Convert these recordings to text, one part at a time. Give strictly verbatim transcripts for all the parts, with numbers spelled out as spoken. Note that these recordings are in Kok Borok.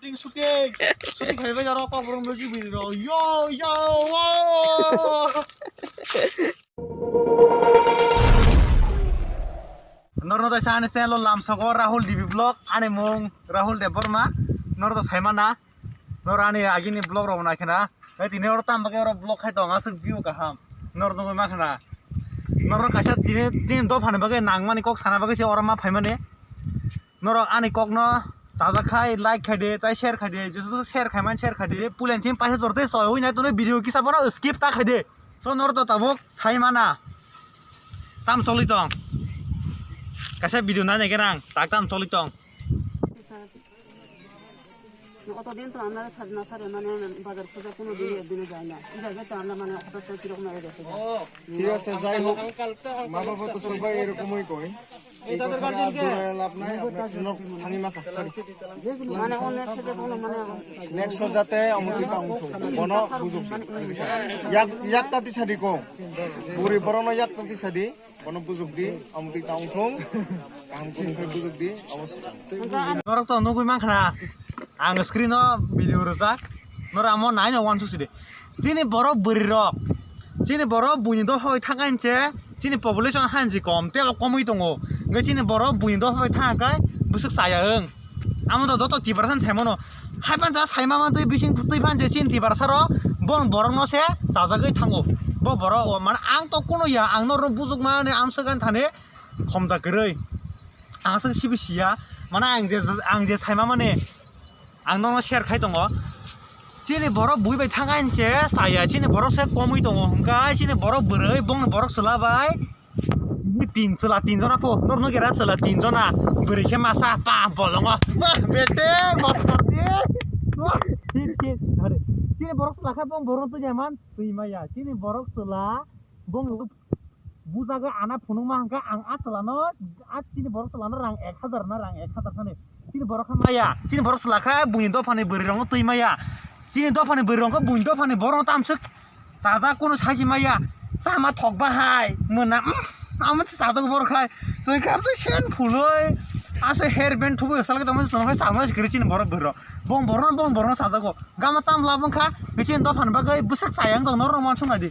Shooting, shooting. Shooting khai bai jaro kok borok no jibi ro. Yo, yo, wo. Norno dai sa ani channel o lamsogo Rahul D B vlog, ani mung Rahul Debbarma. Norno to saimana. Nor ani agini vlog rok naikhe na. Hai tini oro tam bagwi oro vlog khai tong aswk view kaham. Nor nugwi mankha na. Norok kaisa tini, tini dophani bagwi nangmani kok sana bagwi se oro ma phaimani. Norok ani kokno chajak khai like khai di, tai share khai di, jesbo share khai man share khai di. Pulen sim paisa jor tei soi hui nai tuni video kisa bono skip ta khai di. So norok to tabuk sai mana. Tam choli tong. Kaisa video nai nai gerang, tak tam choli tong. অতদিন তো আমরা সাধনা সারে মানে বাজার খোঁজা কোনো দিন একদিনে যায় না। এই জায়গায় তো আমরা মানে হঠাৎ করে কিরকম হয়ে গেছে। ঠিক আছে, যাই হোক, মা বাবা তো সবাই এরকমই কয়। এই কথাটা আর দৌড়ায় লাভ নাই, আপনার জন্য থামি মাথা। মানে অন্য সাথে কোনো মানে নেক্সট যাতে অমুক দিতা অমুক, বনো বুঝুক। য়াক, য়াক তাতি সাদি কো। বুড়ি বড় না য়াক তাতি সাদি। Bono bujok di, amtwi ta wngthung. Kaham khe bujok di, obo se. Norok to nugwi mankha na, ang screen o video rwjak. Norok amo nai no uansuk si de. Chini borok bwrwi rok, chini borok buini dopha bai thang kha hinse, chini population hansi kom, tei bo komwi tongo. Hwnkhe chini borok buini dopha bai thang kha khe bwswk chaya wng. Amo to joto Tiprasa ni saimano. Hai pansa saima mantwi bising twi phan je chini Tiprasa rok bo borok no se chajagwi thango. Bo borok o mane ang to kuno ya, ang norok bujukmani amswk ani thani khomda kwrwi. Ang aswk sibi siya. Mane ang je, ang je saima mani ang norok share khai tongo. Chini borok bui bai thang ani che chaya, chini borok se komwi tongo. Hwnkhe chini borok bwrwi bongni borok chwla bai. Tin chwla tin jona pho, norno gera chwla tin jona. Bwrwi khe masa pa bolongo. Wah, bete, motor di. Wah, tin, tin. Hare. Chini borok chwla khe bong borok twi jaman twi maya. Chini borok chwla bong bujago ana phunukma hwnkhe ang a chwlano, a chini borok chwlano rang ek hajar na rang ek hajar thani. Chini borok khe maya. Chini borok chwla khe buini dophani bwrwi rokno twi maya. Chini dophani bwrwi rok khe buini dophani borok tamswk Chajak kunu sachi maya, chama thok bahai, mona, mm, amo se chajak borok khai, chwng khe amtwi sen phulwi, ase hair band thubui salai tongma chwng hai chama se kwrwi chini borok bwrwi rok, bong borok no bong borok no chajago, gama tam labang kha, bichini dophani bagwi bwswk chayang tong norok no uansuk nai di.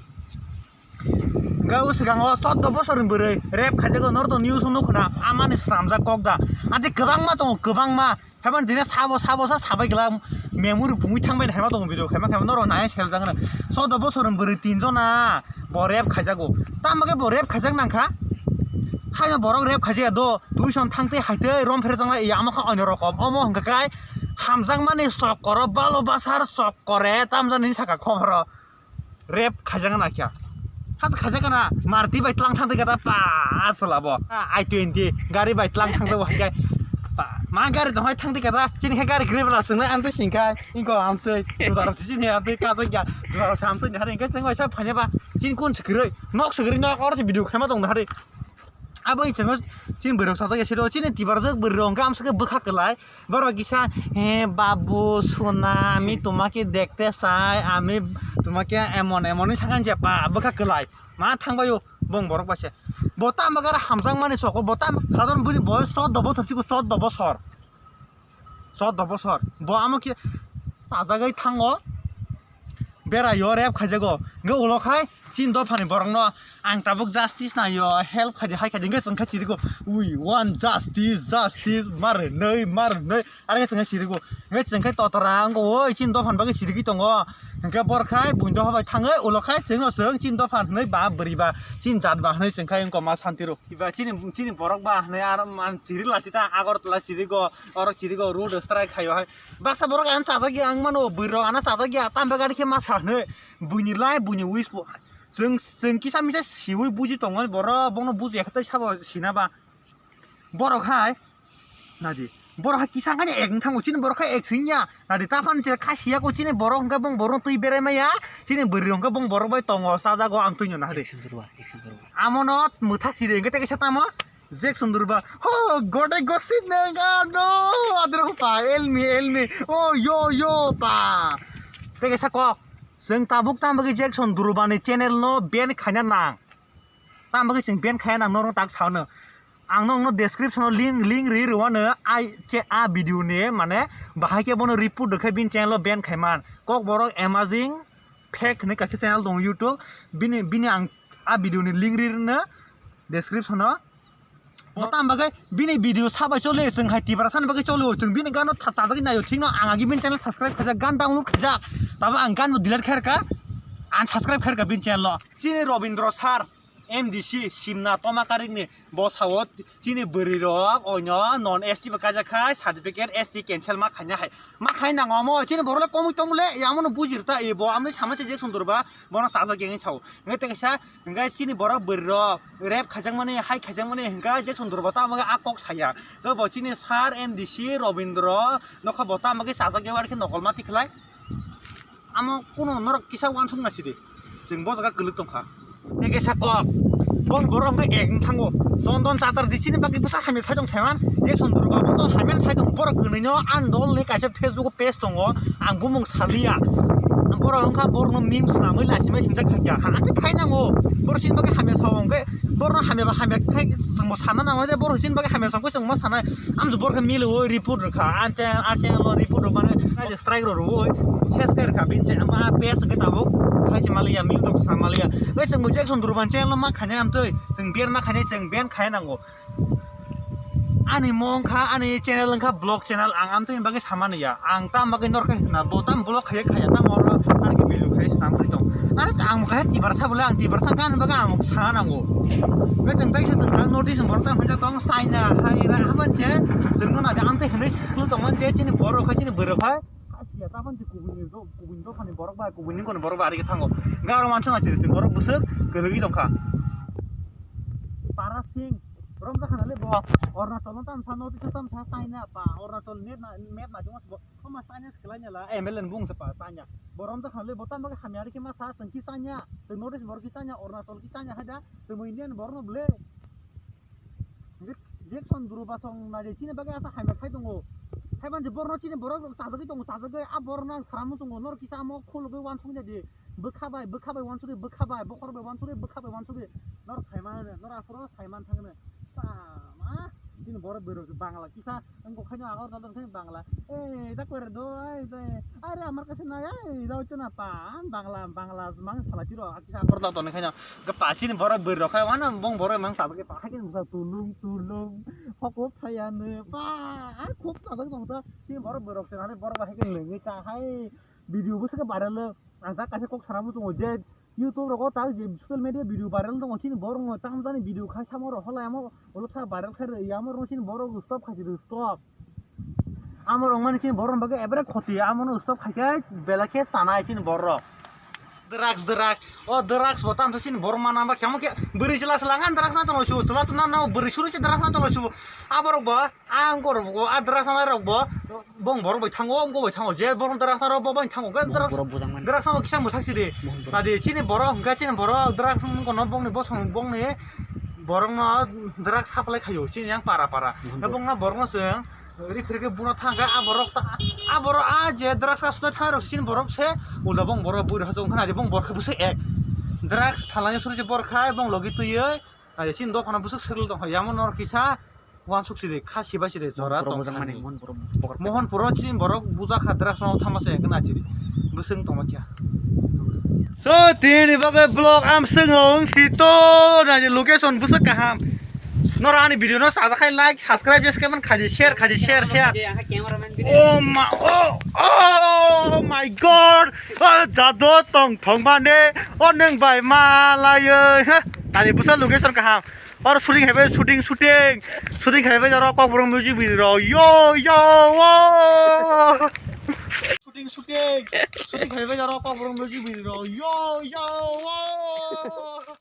Hwnkhe o swkango chwddo bosorni bwrwi rape khaijago, norok to news o nukho na, amani swnamjak kok da, adi kwbangma tongo, kwbangma. Haibani tini sabo, sabo sa sabai glak memory bungwi thangbai haima tongo video khaima khaima norok nai seljak nai. Chwddo bosorni bwrwi tin jona bo rape khaijago. Tamo khe bo rape khaijak nangkha. Haino borok rape khaijaya do, tuition thangtwi haitwi rom pherjaknai ya, amo khe onyo rokom. Omo hwnkha khe hamjakmani chokoro balo basar chokore tamjani saka khoboro. Rape khaijak na kya? Hasa khaijak na, Maruti bai tlang thang twi kata pa, aswla bo. I twenty gari bai tlang thang twi hai kai. Pa, ma gari tong hai thang twi kata, chini khe gari grip la swngnai amtwi sing khai. Inko amtwi, dudar si chini amtwi kajak ya. Dudar sa amtwi ni hari inko chengoi sa phanya ba. Chini kun sikiroi, nok sikiroi nok or si video khaima tong hari. Abo i chengoi chini bwrwi sajak ya siro, chini tibar jak bwrwi rong khe amsa khe bwkha kwlai. Borok kisa, "He babu suna, ami tumake dekhte chai, ami tumake emon emon," hinwi sakha je pa bwkha kwlai. Ma thangbaio bong borok bai se. Bo tamo gara hamjakmani soko, bo tamo sadharon bwrwi boyos chwddo bosor chiko, chwddo bosor. Chwddo bosor. Bo amo khe chajagwi thango. Bera yo rape khaijago. Hwnkhe ulo khai chini dophani borokno ang tabuk justice nai yo, help khaidi hai khaidi hwnkhe chwng khe chirigo, "We want justice, justice, mar nai, mar nai." Are khe chwng khe chirigo. Hwnkhe chwng khe totora wngkha, oi chini dophani bagwi chirigwi tongo. Hwnkhe bor khai buini dopha bai thangwi ulo khai chwngno chwng chini dopha hwnwi ba bwrwi ba chini jat ba hwnwi chwng khai wngkha ma santi rw. Iba chini, chini borok ba hwnwi aro man chiri lati ta Agartala chirigo, oro chirigo road strike khaio hai. Baksa borok ano chajak ya, ang mano bwrwi rok ano chajak ya, tambe gari khe ma sa hwnwi. Buini lai, buini wish bo. Chwng, chwng kisa misa siwi buji tongo borok, bono buji ya khe tei sabo sina ba. Borok hai, nadi. Borok hai kisa kani ek wng thango, chini borok hai ek sing ya. Nadi, ta phan je kha siya ko chini borok hwnkhe bong borok twi berai maya. Chini bwrwi hwnkhe bong borok bai tongo, chajago ang twi no nadi. Amono mwthak chiri hwnkhe tei kaisa tamo. Jackson Durba, ho, gode gosi nega no, adro pa, elmi, elmi, oh, yo, yo, pa. Tei kaisa kok, chwng tabuk tamo bagwi Jackson Durba ni channel no ban khaina nang. Tamo bagwi chwng ban khaina nang, norok tak sao no. Ang nokno description o link, link ri rwano ai che a video ni mane bahai khe bono report rwkhe bini channel o ban khaiman. Kokborok Amazing Fake hinwi kaisa channel tongo YouTube. Bini, bini ang a video ni link ri rwno description o. Bo tam bagwi bini video sabai choli, chwng hai Tiprasa ni bagwi choli, chwng bini gano tha-, chajagwi naio, thikno ang agi bini channel subscribe khaijak, gan download khaijak, tabo ang gan bo delete khairka, unsubscribe khairka bini channel o. Chini Robindra sir, M D C, Simna Tomakarik ni, bo sao chini bwrwi rok oino non S T bo kaijak khai, certificate S T cancel ma khaina hai, ma khai nango omo, chini borok le komui tongmole, yamono bujir ta, e bo amni sama se Jackson Durba, bono chajak yang sao, hingke tengsa. Hingke chini borok bwrwi rok rape khaijakmani, hai khaijakmani, hingke Jackson Durba tamo khe a kok saya. Tei bo chini sir M D C Robindra nokha bo tamo khe chajak ya, ar khe nokol ma tikhlai. Amo kuno norok kisa uansuk na sidi. Chwng bo jaga kwlwk tongkha. Tei kisa kok. Bo borok hingke ek wng thango. Chondon Chatterjee chini bagwi bwsa hamya sai tong saiman. Jackson Durba bo to hamya sai tong borok kwnwi no andol ni kaisa Facebook page tongo, ang bumung saliya. Borok wngkha borokno meme swnamwi lachimai sinjak kha kya. Hana khe khai nango. Borok chini bagwi hamya sao hwnkhe borokno hamya ba hamya khai chwngbo sana nango, borok chini bagwi hamya sao hwnkhe chwngma sanai. Amjok borok khe mili o report rwkha. Ache, ache lo report rwmani strike rw rwoi ses khe rwkha bini channel ma page hwnkhe tabuk khai se maliya, meme rok sa maliya. Tei chwngbo Jackson Durban channel ma khainai amtwi. Chwng ban ma khainai, chwng ban khai nango. Ani mong kha, ani channel wngkha vlog channel, ang amtwini bagwi samani ya, ang tam bagwi norkhe hwna, bo tam vlog khaiya khaiya, tam oro ani khe video khaiya swnam ri tong. Are ang bo khe Tiprasa bole, ang Tiprasa gan bagwi ang sana nango. Be chwng taisa chwng tang notice borok tam hwnjak tong China, hai ra haban che, chwng no nadi amtwi hwnwi school tongmani je chini borok khai, chini bwrwi khai. Asia, tamo je kubuni do-, kubuni dophani borok bai, kubuni koni borok bai, ari khe thango. Garo mansa na chiri chiri borok bwswk kwrwgwi tongkha. Para sing, romjak khana le bo, Arunachal no tamsa, North East tamsa, China pa, Arunachal net na, map na joma bo, oma China se kwlai nyala, M L A ni bung se pa, China. Bo romjak khana le bo, tamo khe hamya ari khe ma sa, chwng ki China, chwng North East borok ki China, Arunachal ki China, hai da, chwng bo Indian borok no bwle. Hingke Jackson Durba song naidi chini bagwi asa hamya khai tongo. Haiban je borno chini borok chajagwi tongo, chajagwi a borno ang sara muchungo, nor kisa amo khulugwi uansukya di. Bwkha bai, bwkha bai uansukdi, bwkha bai, bokhor bai uansukdi, bwkha bai uansukdi. Nor saiman, nor aphuru saiman thangno. Tama, chini borok bwrwi Bangla kisa wngkok khaino agor dodon khaino Bangla. Ei, da kore do, ei, ei, are amar kaisa nai, ei, da oito na pa, Bangla, Bangla mang salai tiro, a kisa agor dodon khaino. Gapa chini borok bwrwi rok khai wano bong borok mang sabak pa hai khe bwsa tulung tulung hokop thaya no pa ai khop sabak tong ta chini borok bwrwi rok se nani borok bai hai khe lengwi ta hai video bwswk khe viral o ang ta kaisa kok sana muchungo je YouTube rogo ta je social media video viral tongo chini borok no tamo jani video khai samo rok holai amo ulo sa viral khai rw ya amo rok chini borok stop khai se stop. Amo rok mani chini borok bagwi ebere khoti, amo no stop khai khe belai khe chanai chini borok. Drugs, drugs. O drugs bo tamo chini borok mana ba kemo khe bwrwi chwla chwla ngan drugs na tono su, chwla tuna na bwrwi suru se drugs na tono su. Aborok bo, a angkor bo, a drugs na rok bo, bong borok bai thango, bong bai thango, je borok drugs na rok bo bai thango, drugs, drugs na bo kisa mwsak sidi. Nadi chini borok hwnkha chini borok drugs kono bongni bosong bongni borok no drugs supply khayo chini yang para para. Bong na borok no chwng Ri phirke buno thangkhe a borok ta, a borok a je drugs ka sudai thang rok sin borok se ulda bong borok bui rok hachong khna di bong borok bwswk ek drugs phalnai suri se borok khai bong logi twiwi ai sin dokhano bwswk swrwng tong yamo nor kisa uansuk sidi kha sibai sidi jora tong sani. Mohon puro chin borok buja kha drugs no thama se khna chiri bwswk tongma kya. So tini bagwi vlog am swngo wng si to na je location bwswk kaham. Noro ani video no sajak khai like, subscribe, je skemon khaidi, share khaidi, share, share. Oh ma, oh, oh my God. Oh, jado tong thong mane. Oh, neng bai ma lai. Ha, ani busa location kaham. Or shooting hebe, shooting, shooting. Shooting hebe jaro kok burung music video. Yo, yo, oh. Shooting, shooting. Shooting hebe jaro kok burung music video. Yo, yo, oh.